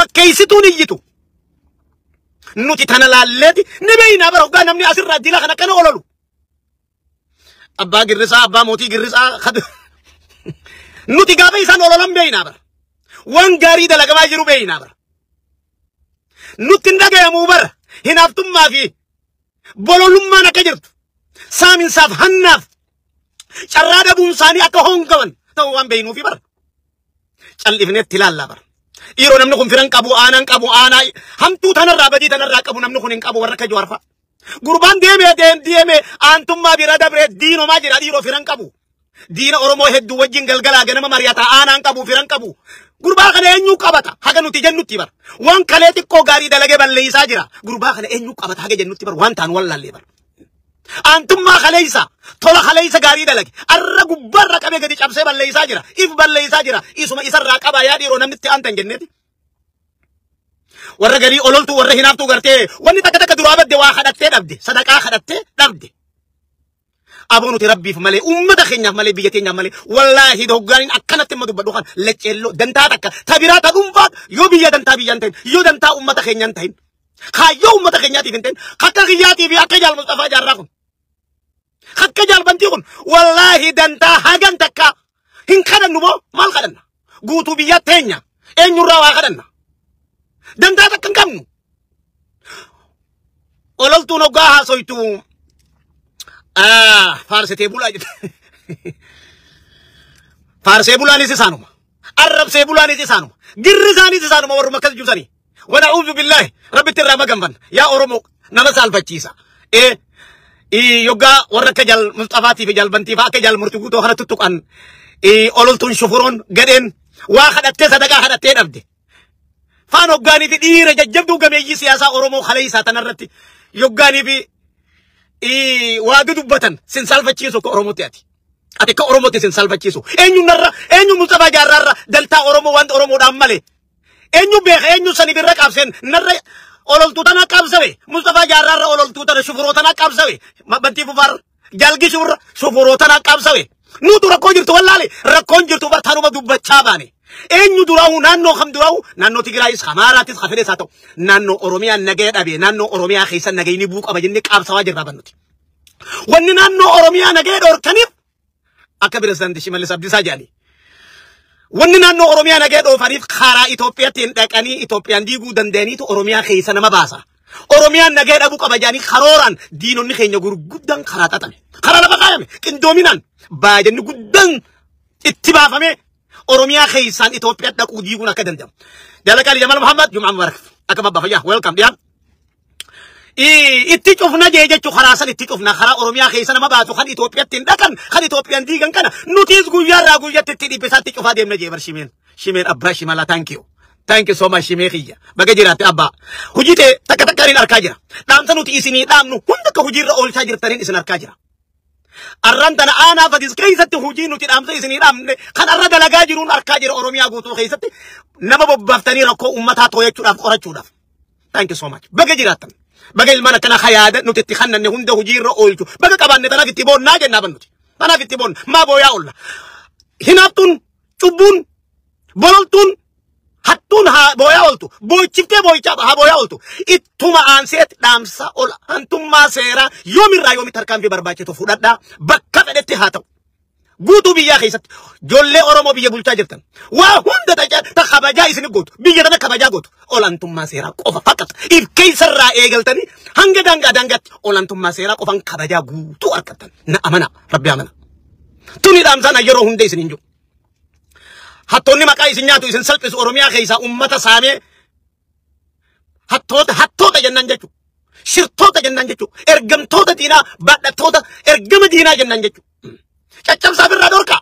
Fakkeessituun iyyitu. Nuti tana laalleeti ni beeynaa bara hoggaa namni asirraa dila kana akkana ololu. Abbaa girrisaa, abbaa mootii girrisaa, nuti gaafa isaan ololan beeynaa bara. Waan gaarii dalagamaa jiru beeynaa bara. Nutti hin dhagayamuu bara. Hinaaftummaa fi bololummaan akka jirtu. Saaminsaaf hannaaf carraa dhabuun isaanii akka hongawan ta'uu waan beeynuufi bara. Callifneetti ilaallaa bara. Dhiiroo, namni kun firan qabu, aanaan qabu, aanaa hamtuu tanarraa, badii tanarraa qabu, namni kun hin qabu warra akka Jawaar fa'a. Gurbaan deemee deemee aantummaa bira dabree diinomaa jira, dhiiroo, firan qabu. Diina Oromoo hedduu wajjin galgalaa ganama mari'ataa, aanaan qabu, firan qabu. Gurbaa kana eenyu qabata haga nuti jennutti bara. Waan kalee xiqqoo gaarii dalagee balleessaa jira. Gurbaa kana eenyu qabata haga jennutti bara, waan taan wallaallee bara. Aantummaa kaleessa, tola kaleessa gaarii dalage arra gubbaarra qabee gadi cabsee balleessaa jira. If balleessaa jira. Isuma isarraa qabaa yaa dhiiroo, namni itti aantan jenneeti. Warra garii ololtuu, warra hinaaftuu gartee wanni takka takka duraa badde, waa kadhattee dhabde, sadaqaa kadhattee dhabde. Aboo, nuti rabbiif malee, uummata keenyaaf malee, biyya keenyaaf malee, wallaahi hoggaaniin akkanatti imma dubbadhu kan lecceelloo dantaa takka tabiraa ta dhuunfaa yoo biyya dantaa biyyaan ta'in, yoo dantaa uummata keenyaan ta'in, kaayyoo uummata keenyaatiif hin ta'in, akka kiyyaatii fi akka Jaal Mustafaa Jaarraa kun, akka Jaalbantii kun, wallaahi dantaa hagan takka hin kadhannu. Boo, maal kadhanna? Guutuu biyya teenya eenyurraa waa kadhanna? Dantaa takka hin qabnu. Ololtuun hoggaa haasoytu faarsitee bulaa jette. Faarsee bulaanis isaanuma. Arrabsee bulaanis isaanuma. Girri isaanis isaanuma, warruma akkas jusanii. ونعوذ بالله, rabbitti irraa maganfanna. Yaa Oromoo, nama saalfachiisa. Ee, yoggaa warra akka Jaal Mustafaatii fi Jaalbantii fa'aa, akka Jaal Murtii Guutuu kana tuttuqan, ololtuun shufuroon gadheen waa kadhattee, sadaqaa kadhattee dhabde. Faan hoggaanii fi dhiira jajjabduu gameeyyii siyaasaa Oromoo kaleessaa tanarratti yoggaanii fi waa dubbatan sin saalfachiisu akka Oromootti ati. Ati akka Oromootti sin saalfachiisu. Eenyu narra, eenyu Mustafaa Jaarraarra daltaa Oromoo wanta Oromoodhaan malee. Eenyu beeka? Eenyu sani birra qabseen narra ololtuu tana qabsawe? Mustafaa Jaarraarra ololtuu tana, shufuroo tana qabsawe, Bantii Fufaarra jalgi shufurra shufuroo tana qabsawe. Nutu rakkoo jirtu wallaale, rakkoon jirtu bar tanuma dubbachaa baane. Eenyu duraa'u, naannoo kam duraa'u, naannoo Tigraayis, Amaaraatis, hafees haa ta'u, naannoo Oromiyaa nagaya dhabe, naannoo Oromiyaa keessa nagayni bu'uu qaba jennee qabsawaa jirraa bannuti. Wanni naannoo Oromiyaa nagaya dhorkaniif akka Pirezidaantii Shimallis Abdiisaa jedhanii. Wanni naannoo Oromiyaa nagaya dhoofaniif karaa Itoophiyaatti dhaqanii Itoophiyaan diiguu danda'aniitu Oromiyaa keessa nama baasa. Oromiyaan nagaya dhabuu qaba jedhanii karooraan diinonni keenya gurguddaan karaa xaxame. Karaa lafa kaayame qindoominaan baajanni guddaan itti baafamee Oromiyaa keessaan Itoophiyaa dhaquu diiguun akka danda'amu. Jaalaqaali Jamal Muhammad, Jumaa Mubarak. Akka babbaa fayyaa, welcome dhiyaan. Itti cufna jee jechuu, karaa san itti cufna, karaa Oromiyaa keessa nama baasu kan Itoophiyaatti hin dhaqan, kan Itoophiyaan diigan kana nutis guyyaarraa guyyatti itti dhiphisaatti cufaa deemna jee bar shimeen. Shimeen abbaa shimala, thank you. Thank you so much, shimee kiyya. Baga jiraatte abbaa. Hojii ta'e takka takkaaniin arkaa jira. Dhaamsa nuti isinii dhaamnu hunda akka hojiirra oolchaa jirtaniin isin arkaa jira. Arran tana aanaa Fadis keessatti hojii nuti dhaamsa isinii dhaamne kan arra dalagaa jiruun arkaa jira. Oromiyaa guutuu keessatti nama bobbaaftanii rakkoo uummataa too'achuudhaaf, qorachuudhaaf. Thank you so much. Baga jiraattan. Baga ilmaan akkana hayaada nuti itti kannanne hunda hojiirra oolchu. Baga qabaanne, tanaaf itti boonnaa jennaa bannuti. Tanaaf itti boonna. Maa booyaa oolla? Hinaaftuun, cubbuun, bololtuun, hattuun haa booyaa ooltu. Boochiftee boo'ichaa haa booyaa ooltu. Ittuma aanseet dhaamsa ol aantummaa seeraa yoomirraa yoomitti tarkaanfii barbaachisu fudhadhaa, bakka fedhetti haa ta'u. Guutuu biyyaa keessatti ijoollee Oromoo biyya bulchaa jirtan waa hunda ta kabajaa isin gootu, biyya tana kabajaa gootu, olaantummaa seeraa qofa fakkata. If keessarraa eegaltanii hanga daangaa daangaatti olaantummaa seeraa qofan kabajaa guutuu argattan. Na amana, rabbi amana. Tuni dhaamsaan yeroo hunda isin hin jiru. Hattoonni maqaa isin nyaatu, isin salphisu, Oromiyaa keessaa ummata saamee, hattoota, hattoota jennaan jechuudha. Shirtoota jennaan jechuudha. Ergamtoota diinaa, baadhattoota ergama diinaa jennaan jechuudha. Caccabsaa birraa dhorkaa.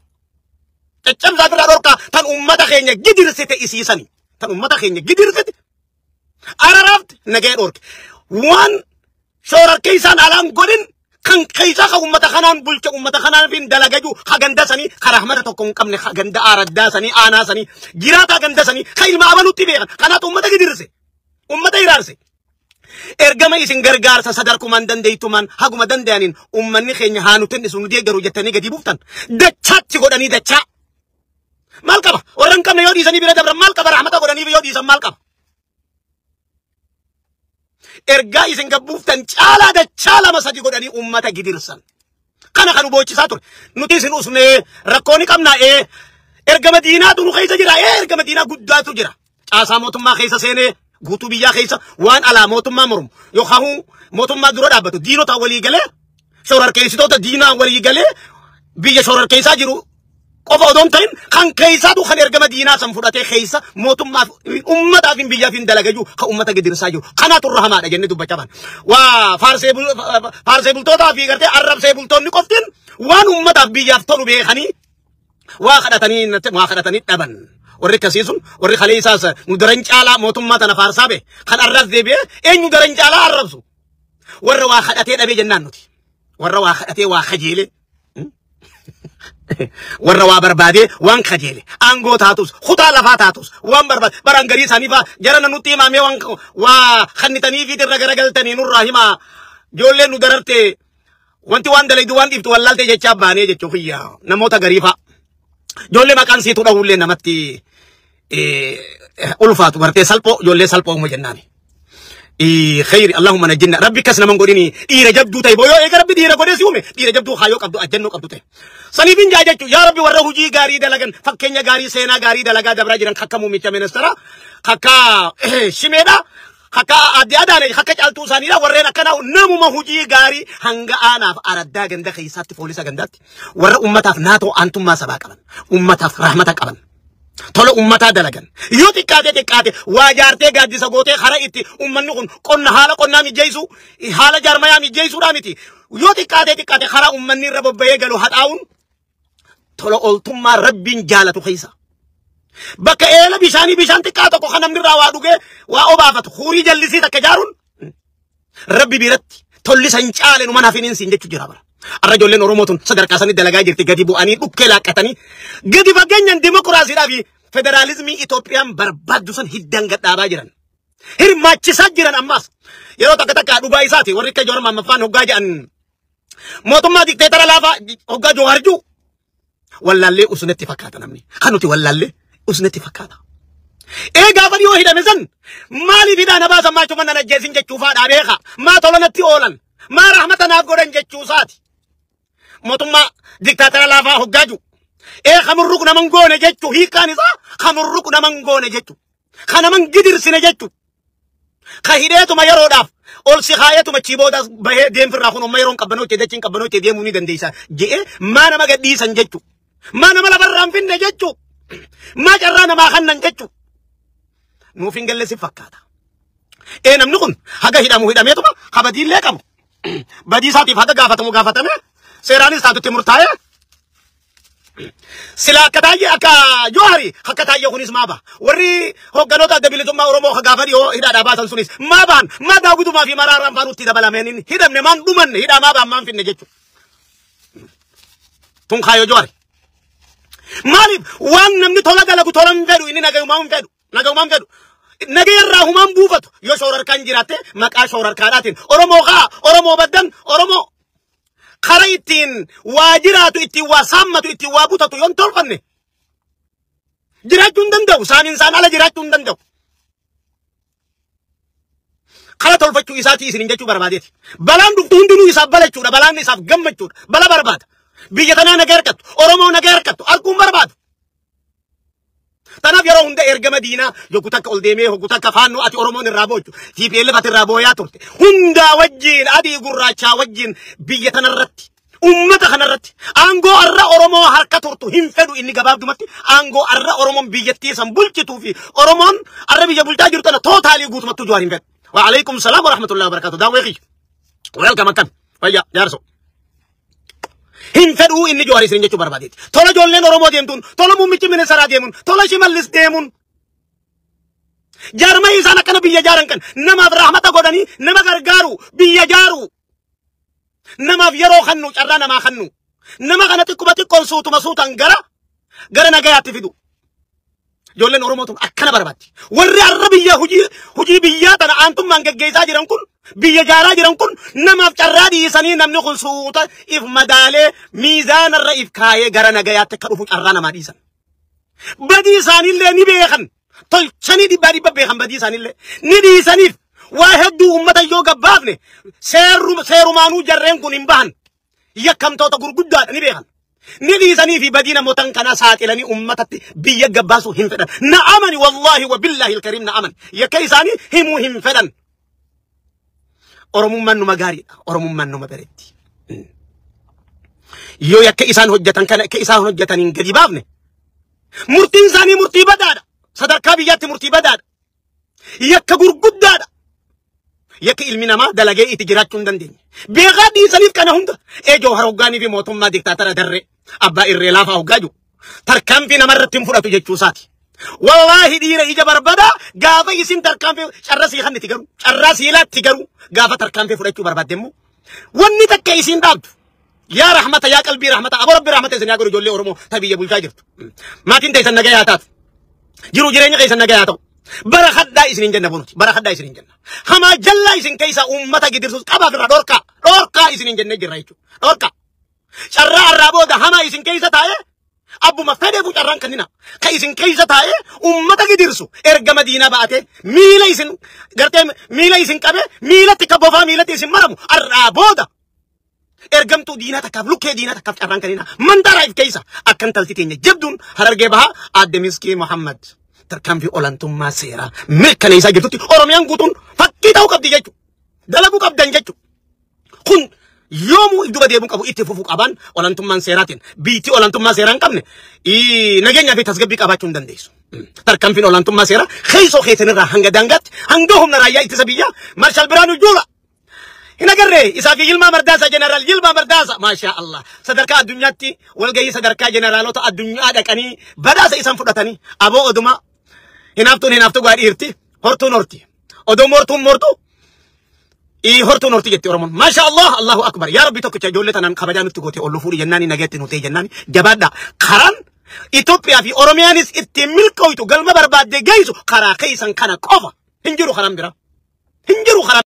Caccabsaa birraa dhorkaa, tan ummata keenya gidirsite isiisani. Tan ummata keenya gidirsite. Araraafti nagaya dhorke. Waan shoorarkeessaan alaan godhin kan keessaa ka ummata kanaan bulcha, ummata kanaan fin dalagaju, ka ganda sanii, ka rahmata tokko hin qabne, ka ganda araddaa sanii, aanaa sanii, jiraataa ganda sanii, ka ilma abalutti beekan kanaatu ummata gidirse, ummata iraarse. Ergama isin gargaarsa sadarkumaan dandeeytumaan haguma danda'aniin ummanni keenya haa nuti isin nu deeggaru jettanii gadi buuftan dachaatti godhanii dachaa. Maal qaba? Warra hin qabne yoo dhiisanii bira dabran maal qaba? Rahmata godhanii yoo dhiisan maal qaba? Ergaa isin gabbuuftan caalaa dachaa lama sadi godhanii uummata gidirsan. Kana kan booccisaa ture. Nuti isin usnee rakkoo ni qabnaa ergama diinaatu nu keessa jira ergama diinaa guddaatu jira. Caasaa mootummaa keessa seenee guutuu biyyaa keessa waan alaa mootummaa mormu yookaan mootummaa dura dhaabbatu diinota walii galee shororkeessitoota diinaa walii galee biyya shororkeessaa jiru qofa odoo hin ta'in kan keessaatu kan ergama diinaa san fudhatee keessa mootummaaf uummataaf hin biyyaaf hin dalagaa jiru kan uummata gidirsaa jiru kanaatu irra hamaadha jennee dubbachaa baana. Waa faarsee bultootaa fi gartee arrabsee bultoonni qoftiin waan uummataaf biyyaaf tolu beekanii waa kadhatanii dhaban. Warri akkasii sun warri kalee isaas nu daran caalaa mootummaa tana faarsaa bee kan arras deebi'ee eenyu daran caalaa arrabsu warra waa kadhatee dhabee jennaan nuti warra waa kadhatee waa kajeelee warra waa barbaadee waan kajeele aangoo taatus kutaa lafaa taatus waan barbaade baraan garii isaanii faa jarana nutti himamee waan waa kannitanii fi irra garagaltanii nurraa himaa ijoolleen nu dararte wanti waan dalaydu waan dhiiftu wallaalte jechaa baanee jechuu kiyya namoota garii faa ijoollee maqaan siituu dhahullee namatti ulfaatu bartee salphoo ijoollee salphoo uma jennaani. Khayri Allahumma najjinna rabbi kas naman godhini dhiira jabduu ta'e boyoo eega rabbi dhiira godhee si uume dhiira jabduu haayoo qabdu ajjannoo qabdu ta'e. Saniif hin jaa jechuu yaa rabbi warra hojii gaarii dalagan fakkeenya gaarii seenaa gaarii dalagaa dabraa jiran kakka muummicha ministeera kakka shimeedha kakka adde adaane kakka caaltuu isaaniidha warreen akkanaa namuma hojii gaarii hanga aanaaf araddaa ganda keessaatti poolisa gandaatti warra ummataaf naatoo aantummaa sabaa qaban ummataaf rahmata qaban. Tola ummataa dalagan yoo xiqqaate waa jaartee gaaddisa gootee hara itti ummanni kun qonna haala qonnaa mijeessu haala jaarmayaa mijeessuudhaa miti yoo xiqqaate hara ummanni irra bobba'ee galu haxaa'uun tola ooltummaa rabbiin jaalatu keessa. Bakka eela bishaanii bishaan xiqqaa tokko kan namni irraa waa dhugee waa obaafatu hurii jallisii takka jaaruun rabbi biratti tolli san caale nu mana hafiniin siin jechuu jira bara. Arra ijoolleen Oromoo tun sadarkaa sanii dalagaa jirti gadi bu'anii dhukkee laaqqatanii gadi fageenyaan dimokiraasiidhaa fi federaalizimii Itoophiyaan barbaaddu san hiddan gadhaabaa jiran. Hirmaachisaa jiran ammaas yeroo takka takka dhugaa isaati warri akka Jowaar Maammaffaan hoggaa jedhan mootummaa dikteetara laafaa hoggaa Jowaar jiru wallaallee usnetti fakkaata namni kan nuti wallaallee usnetti fakkaata. Ee gaafa dhiyoo hidhame san maaliif hidhaa na baasan maachuma nan ajjeesin jechuufaa dhaabeeka maa tola natti oolan maa rahmata naaf godhan jechuusaati. Mootummaa diktaatara laafaa hoggaa jiru. Ee kamurruq naman goone jechuu hiikkaan isaa kamurruq naman goone jechuu ka naman gidirsine jechuu ka hidheetuma yeroodhaaf ol si kaayetuma chiboodaas bahee deemfirraa kun amma yeroon qabbanooche dachiin qabbanooche deemuu ni dandeessa je'ee maa nama gadhiisan jechuu maa nama lafarraa hin finne jechuu maa carraa namaa kannan jechuu nuuf hin galle si fakkaata. Ee namni kun haga hidhamu hidhameetuma ka badiillee qabu badii isaatiif haga gaafatamu gaafatame seeraanis taatutti murtaa'e sila akka taayee akka Jowaari akka taayee kunis maa ba'a warri hogganoota adda bilisummaa Oromoo gaafa dhiyoo hidhaadhaa baasan sunis maa ba'an maa daawwitumaa fi maraaraan faanutti dabalameen hidhamne maan dhumanne hidhaa maa ba'an maan finne jechuudha. Tun kaayoo Jowaari. Maaliif waan namni tola dalagu tola hin fedhu inni nagayumaa hin fedhu nagayumaa hin fedhu. Nagayarraa humaan buufatu yoo shoorarkaan jiraatte maqaa shoorarkaadhaatiin Oromoo kaa Oromoo baddan Oromoo kara ittiin waa jiraatu ittiin waa saammatu ittiin waa butatu yoon tolfanne jiraachuu hin danda'u saaminsaan ala jiraachuu hin danda'u. Kara tolfachuu isaatii isiniin jechuu barbaadeeti. Balaan dhuftu hundinuu isaaf balachuudha balaan isaaf gammachuudha bala barbaada. Biyya tanaa nagaa harkattu Oromoo nagaa harkattu arguun barbaadu. Tanaaf yeroo hunda ergama diinaa yoggu takka ol deemee yoggu takka faannoo ati Oromoon irraa boochu TPLF ati irraa booyaa turte hundaa wajjin adii gurraachaa wajjin biyya tanarratti ummata kanarratti aangoo arra Oromoo harka turtu hin fedhu inni gabaabdumatti aangoo arra Oromoon biyyattii san bulchituu fi Oromoon arra biyya bulchaa jirtu tana tootaalii guutumatti Jawaar hin fedhu. Wa alaikum salaam wa rahmatullahi wa barakatuh. Daawwee kiyya. Welcome akkam. Fayyaa jaarso. Hin fedhuu inni Jawaar isin jechuu barbaadeeti. Tola ijoolleen Oromoo deemtuun, tola muummichi ministeeraa deemuun, tola Shimallis deemuun. Jaarmai isaan akkana biyya jaaran kan namaaf rahmata godhanii nama gargaaru biyya jaaru. Namaaf yeroo kannu carraa namaa kannu. Nama kana xiqquma xiqqoon suutuma suutaan gara nagayaatti fidu. Ijoolleen Oromoo tun akkana barbaaddi. Warri har'a biyya hojii biyyaa tana aantummaan geggeessaa jiran kun biyya jaaraa jiran kun namaaf carraa dhiisanii namni kun suuta if madaalee miizaanarra if kaayee gara nagayaatti akka dhufu carraa namaa dhiisan. Badii isaaniillee ni beekan. Tolchanii dhibbaa dhibba beekan badii isaaniillee ni dhiisaniif Waa hedduu uummata yoo gabbaafne seerumaanuu jarreen kun hin bahan. Yakkamtoota gurguddaadha ni beekan. Ni dhiisanii fi badii namootan kana saaxilanii uummatatti biyya gabbaasuu hin fedhan. Na amani wallaahi wa billaahi alkariim na amani. Yakka isaanii himuu hin fedhan. Oromummaan numa gaariidha. Oromummaan numa bareetti. Yoo yakka isaan hojjetan kana akka isaan hojjetaniin gadi baafne murtiin isaanii murtii badaadha. Sadarkaa biyyaatti murtii badaadha. Yakka gurguddaadha. Yakka ilmi namaa dalagee itti jiraachuu hin dandeenye. Beekaa dhiisaniif kana hunda ejoo haroggaanii fi mootummaa diktaatara darree abbaa irree laafaa hoggaa jiru. Tarkaanfii namarratti hin fudhatu jechuu isaati. Wallaahi dhiira ija barbaada gaafa isin tarkaanfii carraa sii kanniti garuu carraa sii laatti garuu gaafa tarkaanfii fudhachuu barbaadde immoo wanni takka isin dhaabdu. Yaa rahmata yaa qalbii rahmata aboo rabbi rahmata isin yaa godhu ijoollee Oromoo ta biyya bulchaa jirtu. Maatiin teessan nagaa yaa taatu. Jiru jireenya keessan nagaa yaa ta'u. Bara haddaa isin hin jenna bonuti. Bara haddaa isin hin jenna. Hamaa jallaa isin keessa uummata gidirsus qabaaf irraa dhorkaa. Dhorkaa isin hin jennee jirra jechuudha. Dhorkaa. Carraa irraa booda hamaa isin keessa taa'ee abbuma fedheefu carraan kannina. Ka isin keessa taa'ee uummata gidirsu erga madiinaa ba'atee miila isin gartee miila isin qabee miilatti ka bofaa miilatti isin maramu irraa booda ergamtuu diinaa takkaaf lukkee diinaa takkaaf carraan kannina. Mandaraaf keessa akkan talti teenya jabduun Harargee bahaa aadde Miskii Muhammad. Tarkaanfii olantummaa seeraa mirkaneessaa jirtutti Oromiyaan guutuun fakkii ta'uu qabdi jechuudha. Dalaguu qabdan jechuudha. Kun yoomuu duba deemuun qabu itti fufuu qaban olantummaan seeraatiin biitti olantummaa seeraa hin qabne nageenyaa fi tasgabbii qabaachuu hin dandeessu. Tarkaanfiin olantummaa seeraa keessoo keessanirraa hanga daangaatti hanga humna raayyaa ittisa biyyaa Maarshaal Biraanuu Juulaa. Hin agarree isaa fi Yilmaa Mardaasaa Jeneraal Yilmaa Mardaasaa maashaa Allah sadarkaa addunyaatti walgahii sadarkaa jeneraalota addunyaa dhaqanii badhaasa isaan fudhatanii aboo odumaa hinaaftuun hinaaftuu gaa dhiirti hortuun horti odoo mortuun mortu hortuun horti jetti Oromoon maashaa Allah Allahu akbar yaa rabbi tokkicha ijoollee tanaan kabajaa nutti goote ol fuudhi jennaani nageetti nu ta'e jennaani jabaadha karaan Itoophiyaa fi Oromiyaanis ittiin milkooytu galma barbaadde geessu karaa keessan kana qofa hin jiru karaan biraa hin jiru karaan.